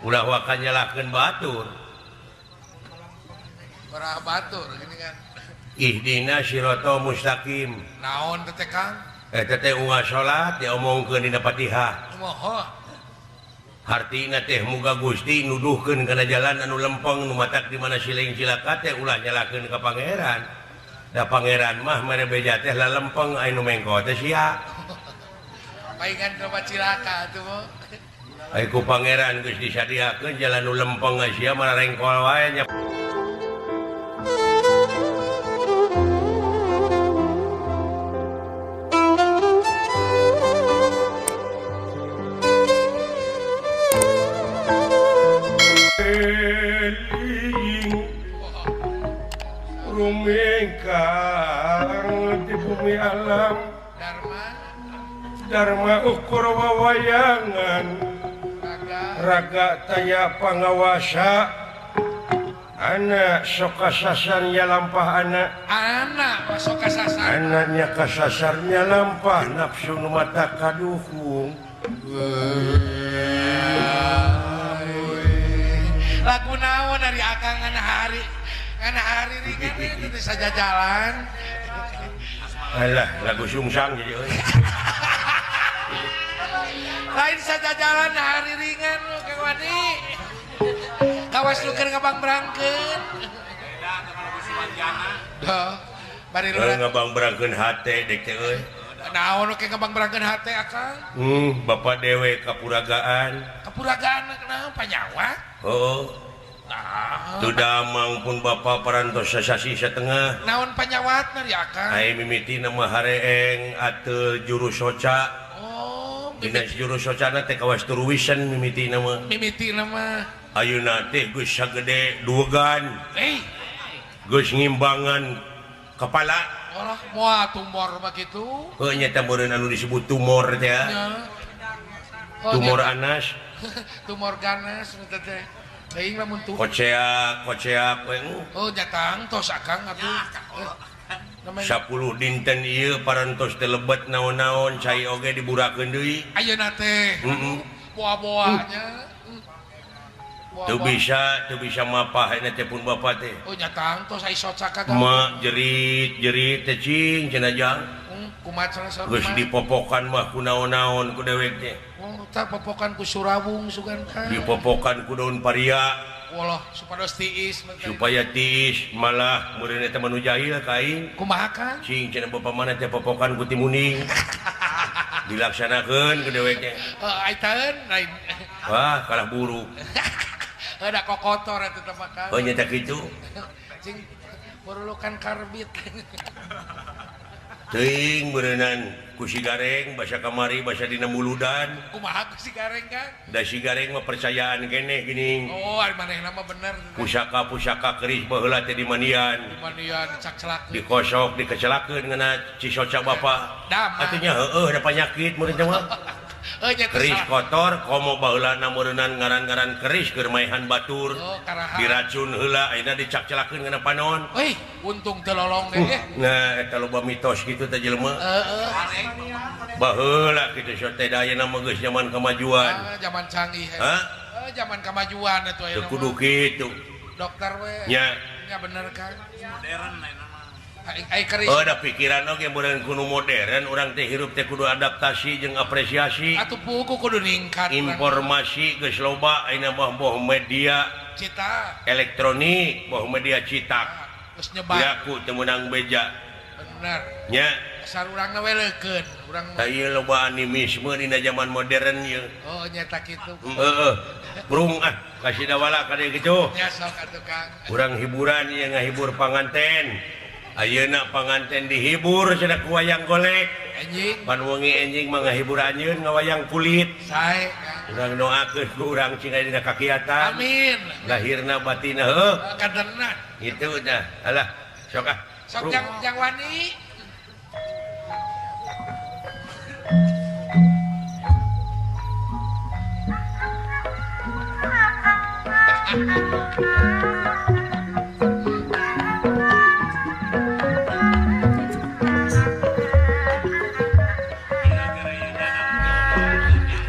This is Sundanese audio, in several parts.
Ulah waka nyalahkeun batur. Barah batur gini kan. Ihdina siratal mustaqim. Naon teh Kang? Eta teh unggal salat diomongkeun dina Fatihah. Moho. Hartina teh muga Gusti nuduhkeun kana jalan anu lempeng nu matak di mana siling cilaka teh ulah nyalahkeun ka pangeran. Da pangeran mah mere beja teh lalempeng aya nu mengko teh sia. Paingan loba cilaka atuh mah. Ai ku pangeran geus disadiakeun jalan nu lempeng sia mah rengkol wae nya. Rumingkang di bumi alam Dharma Dharma ukur wawayangan raga taya pangawasa anak sok kasasarnya lampah anak anak sok kasasar anaknya kasasarnya lampah nafsu nu mata kaduhung. Lagu naon dari akang ngan hari ngan hari ringan itu saja jalan. Alah lagu sungsang jadi euy. Lain saja jalan hari ringan lu Kang Wadi. Kawas lu keur ngabang berangkeun. Beda sama lagu Suwanjana. Duh, bari lu ngabang berangkeun hate dek teh euy. Naon nu ke ngabang berangkeun hate akang? Bapak dewe kapuragaan. Kapuragaan naon panyawa? Heeh. Nah. Teu damang pun bapak parantos sasasi satengah. Naon panyawatna di akang? Ai mimiti nama hareeng ateu juru soca. Oh, dina juru socana teh kawas turuwisan mimiti nama. Mimiti nama. Ayeuna teh geus sagede duegan. Eh. Geus ngimbangan kepala. Olah moal tumor mah kitu. Heuh nya teh meureun anu disebut tumor teh. Nya. Oh, tumor anas. Tumor ganas nu teh. Teuing lamun tuh. Koceak, koceak we. Oh, nyatang tos akang atuh. 10 dinten ieu parantos teh lebet naon-naon cai oge diburakeun deui. Ayeuna teh. Heeh. Boa-boanya. Teu bisa mapah ayeuna teh pun bapa teh. Oh, nyatang tos ai soca ka. Ma jerit-jerit teh cing cenah jang. Kumaha cenah saur. Geus dipopokan mah ku naon-naon ku dewek teh. Oh, tah popokan ku surawung sugan ka. Dipopokan ku daun paria. Walah, supados tiis. Supaya tiis malah meureun eta mah nu jahil ka aing. Kumaha Kang? Cing cenah bapa mana teh popokan ku timuning. Dilaksanakeun ku dewek teh. Heuh, ai taeun lain. Wah, kalah buruk. Heuh, da kokotor eta teh mah Kang. Oh, nya teh kitu. Cing perlukan karbit. Teuing beureunan ku si Gareng basa kamari basa dina muludan. Kumaha ku si Gareng Kang? Da si Gareng mah percayaan keneh geuning. Oh, ari manehna mah bener. Pusaka-pusaka keris baheula teh dimandian. Dimandian dicakcelakeun. Dikosok dikecelakeun ngena cisoca bapa. Atuh nya heueuh da panyakit meureun teh mah. Keris kotor komo baheulana meureunnan ngaran-ngaran keris keur maehan batur. Oh, diracun heula ayeuna dicakcelakeun ngena panon. Euy, untung teu lolong deh. Nah, eta loba mitos kitu teh jelema. Heeh. Baheula kitu sok teh da ayeuna mah geus zaman kemajuan. Zaman canggih. Hah? Zaman kemajuan atuh ayeuna. Teu kudu kitu. Dokter we. Nya. Nya bener Kang. Modern ayeuna mah. Oh, da pikiran oge meureun kudu modern urang teh hirup teh kudu adaptasi jeung apresiasi. Atuh puguh kudu ningkat. Informasi geus loba ayeuna mah boh media cita elektronik, boh media citak. Geus nyebar. Yaku teu meunang beja. Bener. Nya. Asal urangna we leukeun, urang. Tah ieu loba animisme dina zaman modern ieu. Oh, nya ta kitu. Heeh. Brung ah, kasih dawala ka dieu kitu. Nya sok atuh Kang. Urang hiburan ieu ngahibur panganten. Ayeuna panganten dihibur cenah ku wayang golek. Enjing. Pan wengi enjing mah ngahibur anjeun ngawayang kulit. Sae Kang. Urang doakeun ku urang cing aya dina kakiatan. Amin. Lahirna batinna heuh. Kaderna. Kitu dah. Alah, sok ah. Sok jang wani.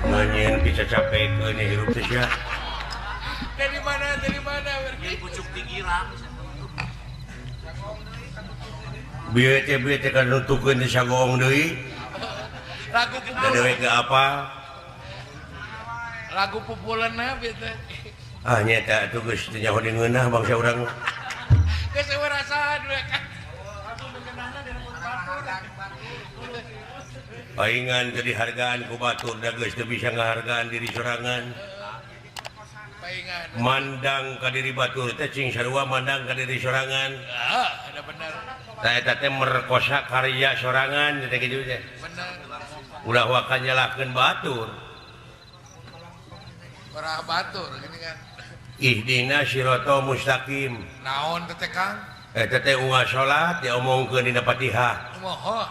Nganyeun bisa capek keun hirup teh sia. Dari mana? Dari mana? Pucuk tinggiran. Bieu teh kan nutukeun di sagoong deui. Lagu pupulan. Dewe ke apa? Lagu pupulanna bieu teh. Ah nya eta atuh geus teu nyaho di ngeunah bangsa urang. Geus eueuh rasaan we kan. Paingan teu dihargaan ku batur da geus teu bisa ngahargaan diri sorangan. Paingan. Mandang ka diri batur teh cing sarua mandang ka diri sorangan. Ah, ada bener. Tah eta teh merkosa karya sorangan teh kitu teh. Bener. Ulah waka nyalahkeun batur. Barah batur gini kan. Ihdina siratal mustaqim. Naon teh Kang? Eta teh unggal salat diomongkeun dina Fatihah. Moho.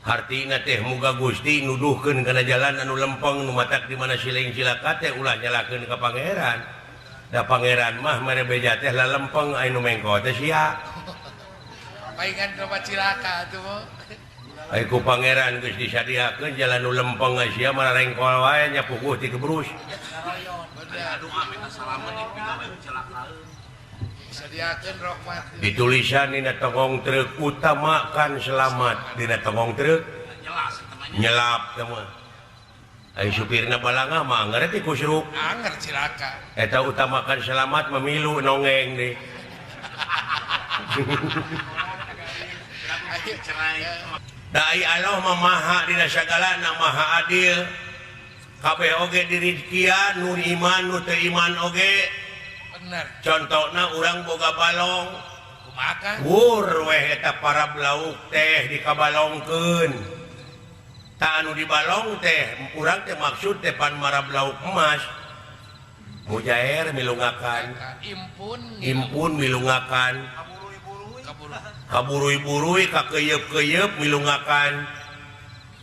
Hartina teh muga Gusti nuduhkeun kana jalan anu lempeng nu matak di mana siling cilaka teh ulah nyalahkeun ka pangeran. Da pangeran mah mere beja teh lalempeng aya nu mengko teh sia. Paingan loba cilaka atuh mah. Ai ku pangeran geus disadiakeun jalan nu lempeng sia mah rengkol wae nya puguh ti kebrus. Ditulisan dina tongong truk utamakan selamat dina tongong truk nyelap teh mah. Ai supirna balangah mah anger teh kusruk. Anger cilaka. Eta utamakan selamat memilu nongeng deui. Dai Allah mah maha dina sagalana maha adil. Kabeh oge dirizkian nu iman nu teu iman oge. Bener. Contohna urang boga balong. Kumaha? Wur weh eta para lauk teh dikabalongkeun. Tah anu dibalong teh urang teh maksud teh pan marab lauk emas. Mujair milungakan. Impun. Impun milungakan. Kaburui-burui kakeyeup-keyeup milungakan.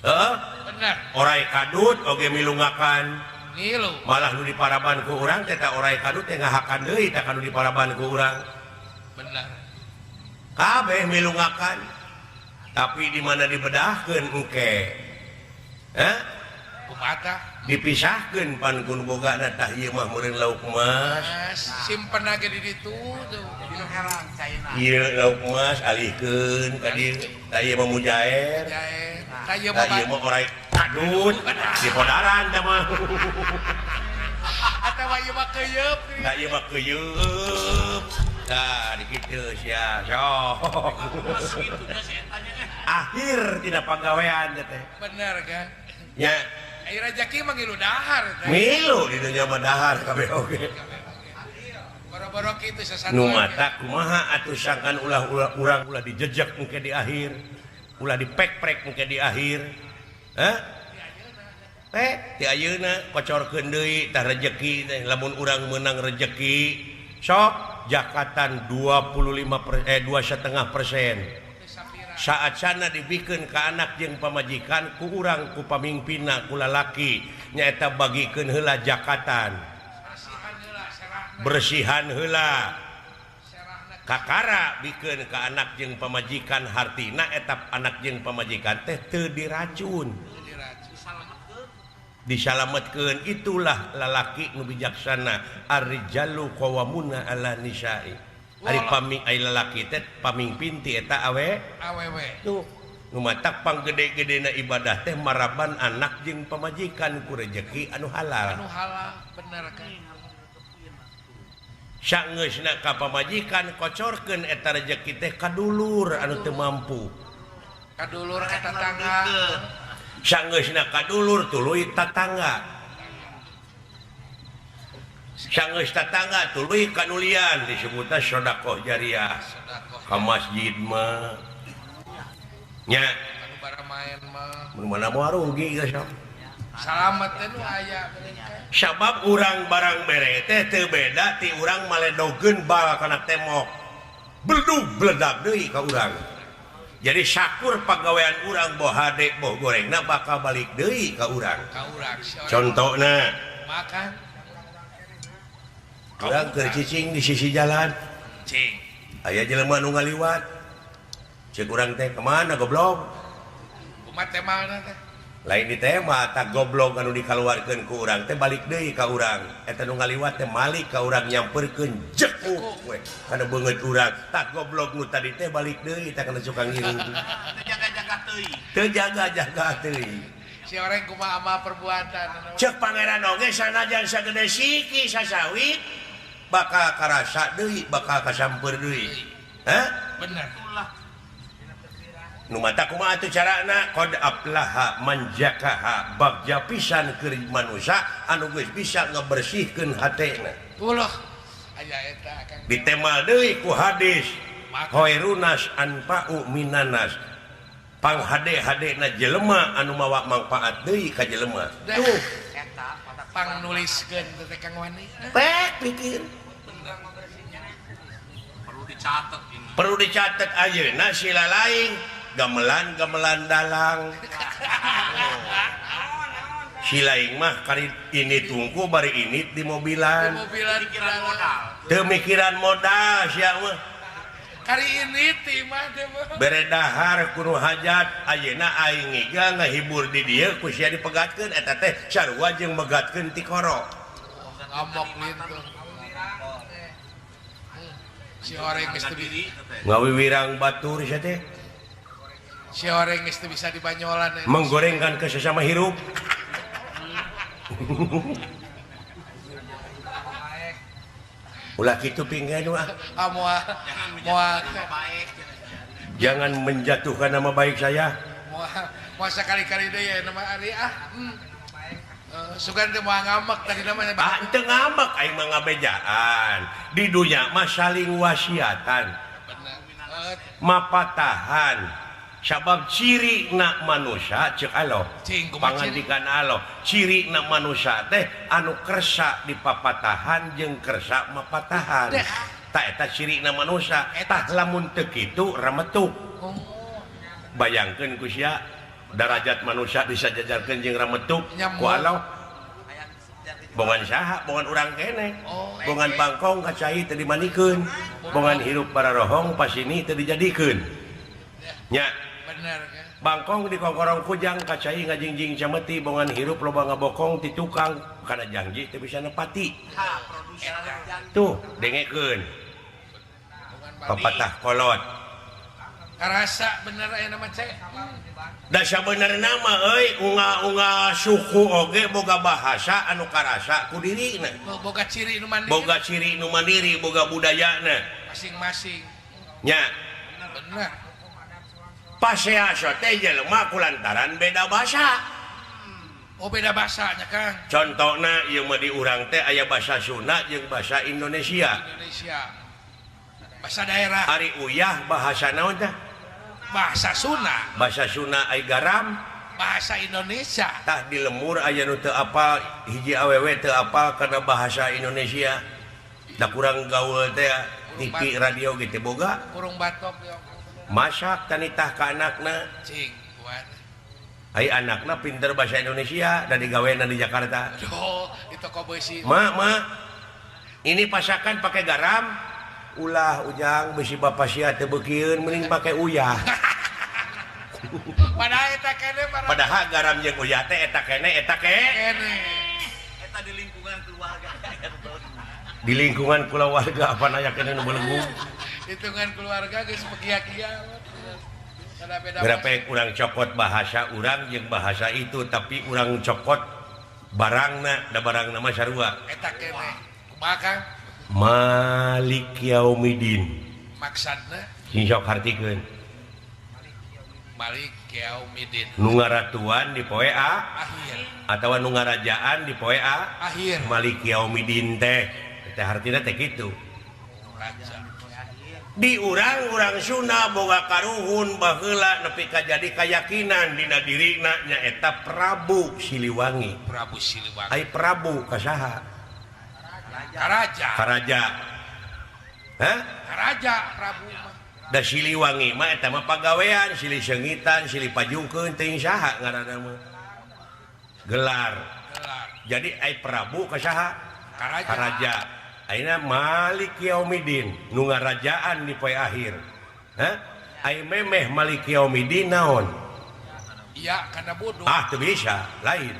Heeh? Bener. Orai kadut oge milungakan. Ngilu. Malah nu diparaban ku urang teh ta orai kadut teh ngahakan deui tah kanu diparaban ku urang. Bener. Kabeh milungakan. Tapi di mana dibedahkeun engke? Hah? Kumaha? Dipisahkeun pan ku nu bogana tah ieu mah meureun lauk emas. Simpen age di ditu tuh. Ieu lauk emas alihkeun ka dieu. Tah ieu mah mujair. Tah ieu mah orai kadut di podaran tah mah. Atawa ieu mah keuyeub. Tah ieu mah keuyeub. Tah dikitu sia sok. Akhir tidak pagawean teh. Bener kan? Nya. Ai rejeki mah ngilu dahar teh. Ngilu di dunya mah dahar kabeh oge. Boro-boro kitu sasatuan. Nu mata kumaha atuh sangkan ulah urang ulah dijejek engke di akhir. Ulah dipek-prek engke di akhir. Hah? Teh ti ayeuna kocorkeun deui tah rejeki teh lamun urang meunang rejeki sok jakatan 2,5%. Saat sana dibikeun ka anak jeung pamajikan ku urang ku pamingpinna ku lalaki nyaeta bagikeun heula jakatan. Bersihan heula. Kakara bikeun ka anak jeung pamajikan hartina eta anak jeung pamajikan teh teu diracun. Disalametkeun itulah lalaki nu bijaksana ar-rijalu qawwamuna 'ala nisa'i. Ari paming ai lalaki teh pamingpin ti eta awe awewe. Tuh nu matak panggede-gedena ibadah teh maraban anak jeung pamajikan ku rejeki anu halal. Anu halal bener kan. Sangeusna ka pamajikan kocorkeun eta rejeki teh ka dulur anu teu mampu. Ka dulur ka tatangga. Sangeusna ka dulur tuluy tatangga. Sangeus tatangga tuluy kanulian disebutna sedekah jariah. Ka masjid mah nya anu baramaen mah. Mun mana moal rugi geus sok. Salamet teh nu aya Sabab urang barang bere teh teu beda ti urang maledogeun bal kana tembok. Beldug bledak deui ka urang. Jadi sakur pagawean urang boh hade boh gorengna bakal balik deui ka urang. Ka urang. Contona makan urang keur cicing di sisi jalan. Cing. Aya jelema nu ngaliwat. Ceuk urang teh kemana goblok? Kumaha temalna teh? Lain ditema tak goblok anu dikaluarkeun ku urang teh balik deui ka urang. Eta nu ngaliwat teh malik ka urang nyamperkeun jekuk we kana beungeut urang. Tak goblok nu tadi teh balik deui tah kana suka ngiring. Teu jaga-jaga teuing. Teu jaga-jaga teuing. Si orang kumaha amal perbuatan. Ceuk pangeran oge sanajan sagede siki sasawit bakal karasa deui, bakal kasamper deui. Hah? Bener. Nu mata kumaha atuh carana qad aflaha man zakaha bagja pisan keur manusia anu geus bisa ngabersihkeun hatena. Ulah aya eta Kang. Ditemal deui ku hadis khairunas anfa'u minanas. Panghade-hadena jelema anu mawa mangpaat deui ka jelema. Tuh eta pang nuliskeun teh Kang Wani. Pek pikir. Perlu dicatat ini. Perlu dicatat ayeuna sila lain gamelan-gamelan dalang. Si lain mah kari ini tungku bari ini di mobilan. Mikiran modal. Teu mikiran modal sia mah. Kari ini ti mah teh mah. Bere dahar kudu hajat ayeuna aing ngiga ngahibur di dieu ku sia dipegatkeun eta teh sarua jeung megatkeun tikoro. Ngamok lintu. Si oreng geus teu ngawiwirang batur sia teh. Si oreng geus teu bisa dibanyolan menggorengkan ke sesama hirup. Ulah kitu pinggan ah. Ah moal moal jangan menjatuhkan nama baik saya. Moal moal sakali-kali deui ya nama ari ah. Sugan teh moal ngamek tadi namanya. Ah teu ngamek aing mah ngabejaan. Di dunya mah saling wasiatan. Bener. Mapatahan. Sabab ciri nak manusia cek Allah pangandikan Allah ciri nak manusia teh anu kersa dipapatahan jeung kersa mapatahan tak eta ciri na manusia tah lamun teu kitu rametuk. Bayangkeun ku sia darajat manusia disajajarkeun jeung rametuk ku Allah bongan saha bongan urang keneh bongan bangkong ka cai teu dimanikeun bongan hirup pararohong pasini teu dijadikeun nya. Bener, kan? Bangkong di kongkorong kujang kacai ngajingjing cameti bongan hirup loba ngabokong ti tukang kana janji teu bisa nepati. Tuh dengekeun papatah kolot karasa bener aya nama cek da sabenerna mah euy unga-unga suku oge boga bahasa anu karasa ku dirina boga ciri nu mandiri boga ciri nu mandiri boga budayana masing-masing nya bener. Pasea teh jelema kulantaran beda bahasa. Oh beda bahasanya Kang. Contohna ieu mah di urang teh aya bahasa Sunda jeung bahasa Indonesia. Indonesia. Bahasa daerah. Ari uyah bahasa naon teh? Bahasa Sunda. Bahasa Sunda ai garam bahasa Indonesia. Tah di lemur aya nu teu apal hiji awewe teu apal kana bahasa Indonesia. Da kurang gaul teh TV radio ge teu boga. Kurung batok ya. Masak tanitah ka anakna cing kuat ai anakna pinter bahasa Indonesia da digawena di Jakarta. Oh, di toko besi. Ma, ma. Ini pasakan pakai garam. Ulah ujang besi bapak sia teu beukieun mending pake uyah. Padahal eta kene padahal garam jeung uyah teh eta kene eta kene. Eta di lingkungan keluarga. Di lingkungan keluarga apa aya kene nu belenggu. Hitungan keluarga geus pekia-kia. Berapa urang cokot bahasa urang jeung bahasa itu tapi urang cokot barangna da barangna mah sarua. Eta kene. Kumaha Kang? Malik Yaumidin. Maksudna? Sing sok hartikeun. Malik Yaumidin. Nu ngaratuan di poe a akhir. Atawa nu ngarajaan di poe a akhir. Malik Yaumidin teh. Teh hartina teh kitu. Raja. Di urang-urang Sunda boga karuhun baheula nepi ka jadi kayakinan dina dirina nyaeta Prabu Siliwangi. Prabu Siliwangi. Ai Prabu ka saha? Karaja. Karaja. Hah? Karaja Prabu mah. Da Siliwangi mah eta mah pagawean, silih seungitan, silih pajungkeun teuing saha ngaranna mah. Gelar. Gelar. Jadi ai Prabu ka saha? Karaja. Karaja. Ayeuna Malik Yaumidin nu ngarajaan di poe akhir. Hah? Ai memeh Malik Yaumidin naon? Iya kana bodoh. Ah teu bisa lain.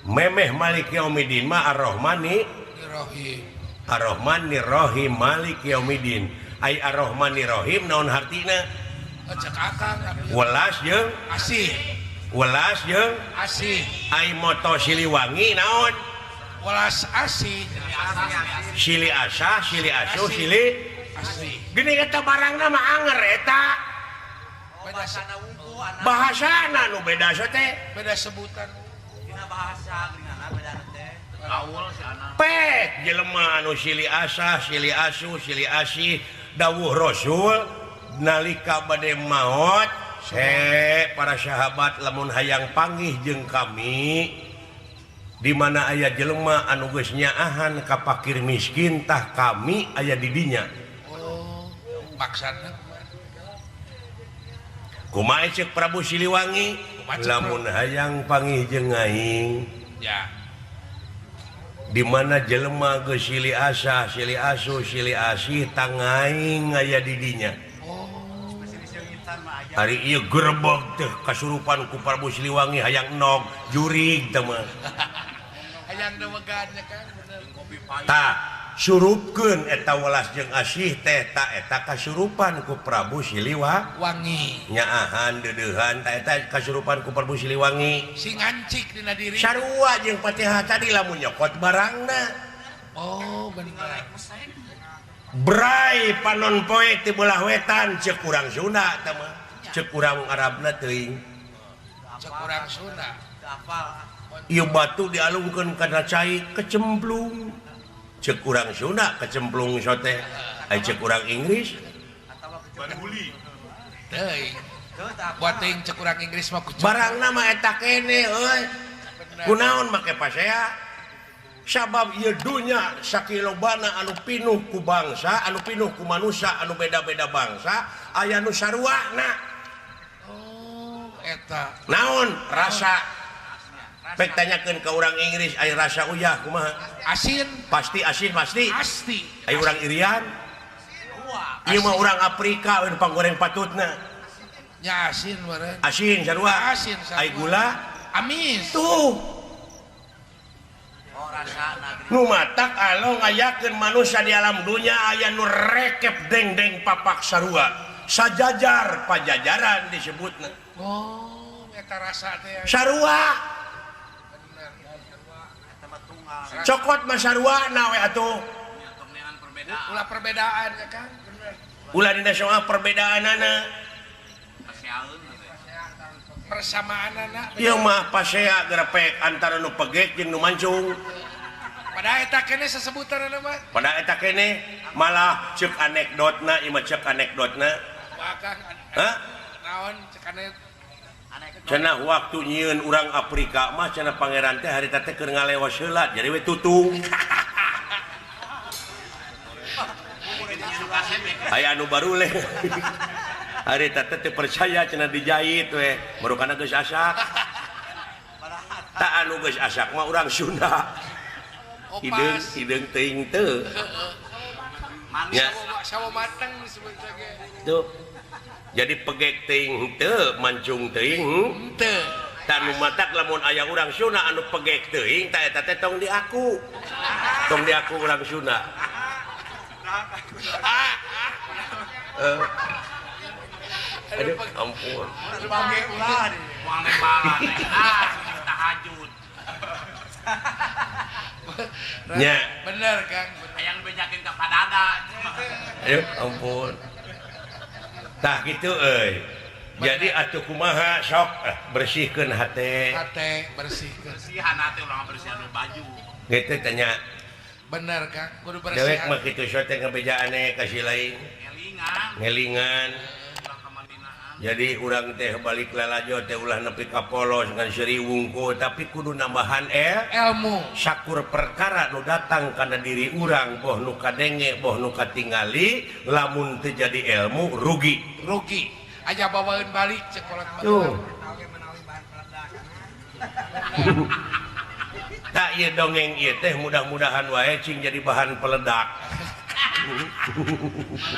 Memeh Malik Yaumiddin mah Ar-Rahmani Rahim. Ar-Rahmani Rahim Malik Yaumiddin. Ai Ar-Rahmani Rahim naon hartina? Cek akang welas jeung asih. Welas jeung asih. Ai moto Siliwangi naon? Welas asih. Sili asah, sili asuh, sili asih. Gini eta barangna mah anger eta. Bahasana nu beda teh. Beda sebutan. Dina bahasa geuningan beda teh. Gaul si anak. Pek jelema anu sili asah, sili asuh, sili asih dawuh Rasul nalika bade maot para sahabat lamun hayang panggih jeung kami di mana aya jelema anu geus nyaahan ka fakir miskin tah kami aya di dinya. Oh, maksudna kumaha ceuk Prabu Siliwangi lamun hayang panggih jeung aing ya di mana jelema geus sili asah, sili asuh, sili asih tangaing aya di dinya. Oh, hari ieu gerebeg teh kasurupan ku Prabu Siliwangi hayang enog jurig teh mah. Hayang dewegan nya kan bener. Tah surupkeun eta welas jeung asih teh ta eta kasurupan ku Prabu Siliwangi. Nyaahan deudeuhan ta eta kasurupan ku Prabu Siliwangi. Sing ngancik dina diri. Sarua jeung Fatihah tadi lamun nyokot barangna. Oh, bener. Bray panon poe ti belah wetan ceuk urang Sunda teh mah. Ceuk urang Arabna teuing. Ceuk urang Sunda. Ieu batu dialungkeun kana cai kecemplung. Ceuk urang Sunda kecemplung sote. Ai ceuk urang Inggris barhuli. Teuing. Buat teuing ceuk urang Inggris mah kucing. Barangna mah eta kene euy. Kunaon make pasea? Sabab ieu dunya sakilobana anu pinuh ku bangsa, anu pinuh ku manusia, anu beda-beda bangsa, aya nu saruana. Oh, eta. Naon rasa? Pek tanyakeun ka urang Inggris aya rasa uyah kumaha? Asin. Pasti asin pasti. Pasti. Aya urang Irian. Ieu mah urang Afrika we panggoreng patutna. Nya asin meureun. Asin sarua. Asin sarua. Ai gula amis. Tuh. Nu matak alo ngayakeun manusia di alam dunya aya nu rekep dengdeng papak sarua. Sajajar pajajaran disebutna. Oh, eta rasa teh. Sarua. Bener. Cokot mah sarua na we atuh. Ulah perbedaan ya kan? Bener. Ulah dina soal perbedaanana. Persamaanana. Ieu mah pasea gerepek antara nu pegek jeung nu mancung. Pada eta kene sesebutan mah. Pada eta kene malah ceuk anekdotna ieu mah ceuk anekdotna. Hah? Naon ceuk anekdot? Cenah waktu nyieun urang Afrika mah cenah pangeran teh harita teh keur ngalewas heula jadi we tutung. Aya anu baruleh. Harita teh teu percaya cenah dijahit we, marukana geus asak. Tak anu geus asak mah urang Sunda. Hideung hideung teuing teu. Ya. Sawo mateng disebut ge. Tuh. Jadi pegek teuing teu, mancung teuing teu. Tah nu matak lamun aya urang Sunda anu pegek teuing tah eta teh tong diaku. Tong diaku urang Sunda. Aduh, ampun. Pegek ulah di. Moal nembalan. Ah, tahajud. Nya. Bener, Kang. Hayang bejakeun ka padada. Aduh, ampun. Tah kitu euy. Jadi atuh kumaha sok bersihkeun hate. Hate bersihkeun. Bersihan hate ulah bersihan baju. Kitu tanya. Bener, Kang. Kudu bersihan. Dewek mah kitu sok teh ngabejaane ka si lain. Ngelingan. Ngelingan. Jadi urang teh balik lalajo teh ulah nepi ka polos ngan seuri wungkul tapi kudu nambahan ilmu. Sakur perkara nu datang kana diri urang boh nu kadenge boh nu katingali lamun teu jadi ilmu rugi. Rugi. Aja bawaeun balik cek kolot mah. Tuh. Tak ieu dongeng ieu teh mudah-mudahan wae cing jadi bahan peledak.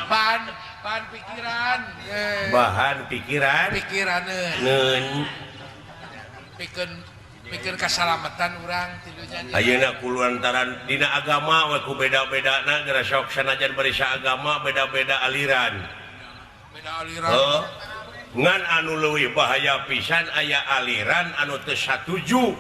Bahan pikiran. Bahan pikiran. Pikiran. Pikir keselamatan urang tidunya. Ayeuna kulantaran dina agama we ku beda-bedana geura sok sanajan bari saagama beda-beda aliran. Beda aliran. Heuh. Ngan anu leuwih bahaya pisan aya aliran anu teu satuju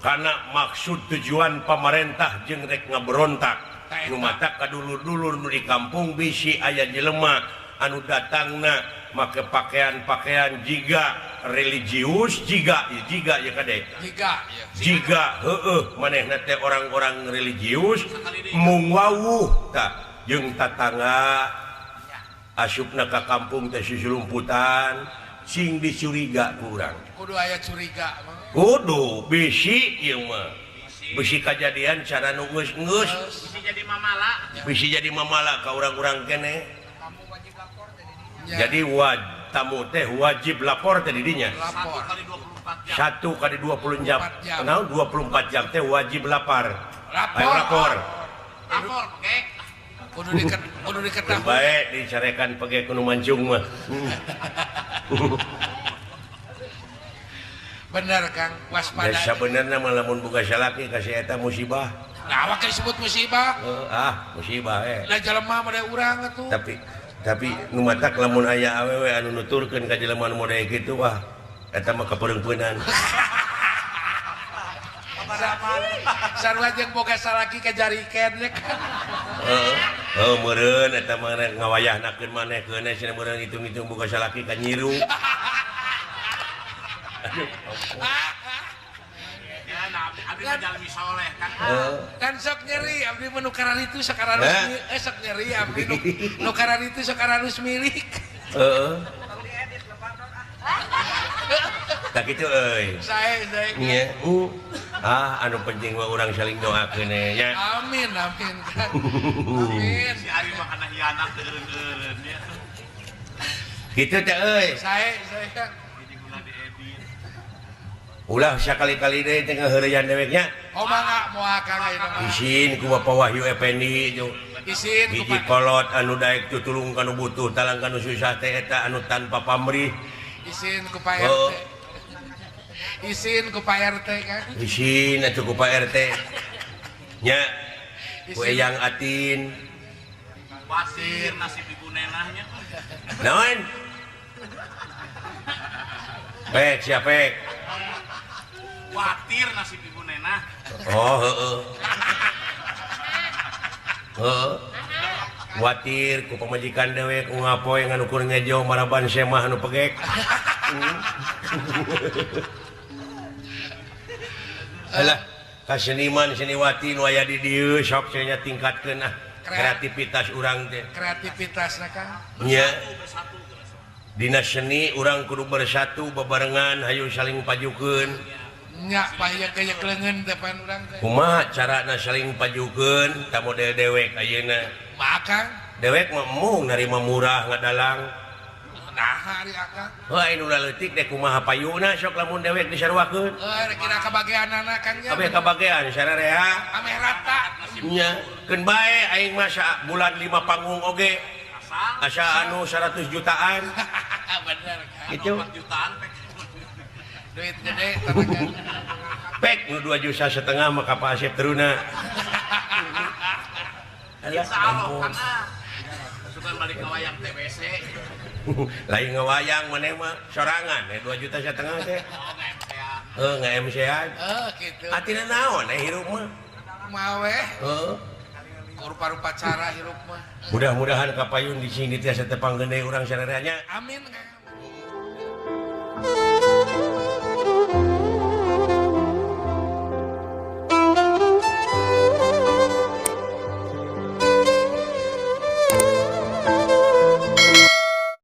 kana maksud tujuan pamarentah jeung rek ngaberontak. Nu matak ka dulur-dulur nu di kampung bisi aya jelema anu datangna make pakaian-pakaian jiga religius jiga ya kade jiga heueuh manehna teh orang-orang religius mung wawuh tah jeung tatangga asupna ka kampung teh susulumputan sing dicuriga ku urang kudu aya curiga mah kudu bisi ieu mah bisi kajadian cara nu geus-geus bisi jadi mamala bisi jadi mamala ka urang-urang keneh. Jadi tamu teh wajib lapor teh didinya. 1 kali 24 jam. Nah, 24 jam teh wajib lapar. Ayo lapor. Lapor pegek. Kudu diketahui. Baik dicarekan pegek kudu mancung mah. Bener Kang, waspada. Ya sabenerna mah lamun boga salaki ka si eta musibah. Nah, awak disebut musibah. Musibah eh. Lah jelema mah urang atuh. Tapi nu matak lamun aya awewe anu nuturkeun ka jelema nu model kitu wah eta mah kapereungpeunan. Sarua jeung boga salaki ka jariken nya kan. Heuh, meureun eta mah ngawayahnakeun maneh keun cenah meureun hitung-hitung boga salaki ka nyiru. Kan sok nyeri abdi mah nu kararitu sok aralus sok nyeri abdi nu kararitu sok aralus milik. Heeh. Tah kitu euy. Sae sae. Nya. Anu penting mah urang saling doakeun nya. Amin amin kan. Amin. Si Ari mah kana hianat eureun-eureun nya. Kitu teh euy. Sae sae Kang. Ulah sakali-kali deui teh ngaheureyan deweknya. Oh mangga moal Kang ayeuna mah. Isin ku Bapak Wahyu Effendi itu. Isin ku hiji kolot anu daek tutulung kanu butuh talang kanu susah teh eta anu tanpa pamrih. Isin ku Pak RT. Isin ku Pak RT Kang. Isin atuh ku Pak RT. Nya. Ku Eyang Atin. Wasir nasib ibu nenahnya. Naon? Pek siapa pek? Khawatir nasib ibu nenah. Oh, heeh. Heeh. Khawatir ku pamajikan dewek ngapoe nganukur ngejo maraban semah anu pegek. Alah, ka seniman seniwati nu aya di dieu sok cenah tingkatkeun ah kreativitas urang teh. Kreativitasna Kang. Nya. Dina seni urang kudu bersatu bebarengan hayu saling pajukeun. Nya paya kaya leungeun teh pan urang teh. Kumaha carana saling pajukeun ta model dewek ayeuna? Mah Kang. Dewek mah embung narima murah ngadalang. Naha ari akang? Heuh anu leutik teh kumaha payuna sok lamun dewek disaruakeun. Heuh kira kabageanana Kang nya. Kabeh kabagean sararea. Ameh rata. Nya keun bae aing mah bulan 5 panggung oge. Asa anu 100 jutaan. Bener Kang. Gitu. 4 jutaan pek. Duit gede tanakan. Pek nu 2,5 juta mah ka Pak Asep teruna. Alah ampun. Sugan balik ngawayang TBC. Lain ngawayang maneh mah sorangan 2,5 juta teh. Heuh nge-MC-an. Heuh kitu. Atina naon hirup mah? Kumaha we? Heuh. Rupa-rupa cara hirup mah. Mudah-mudahan kapayun di sini tiasa tepang gede urang sararea nya. Amin Kang.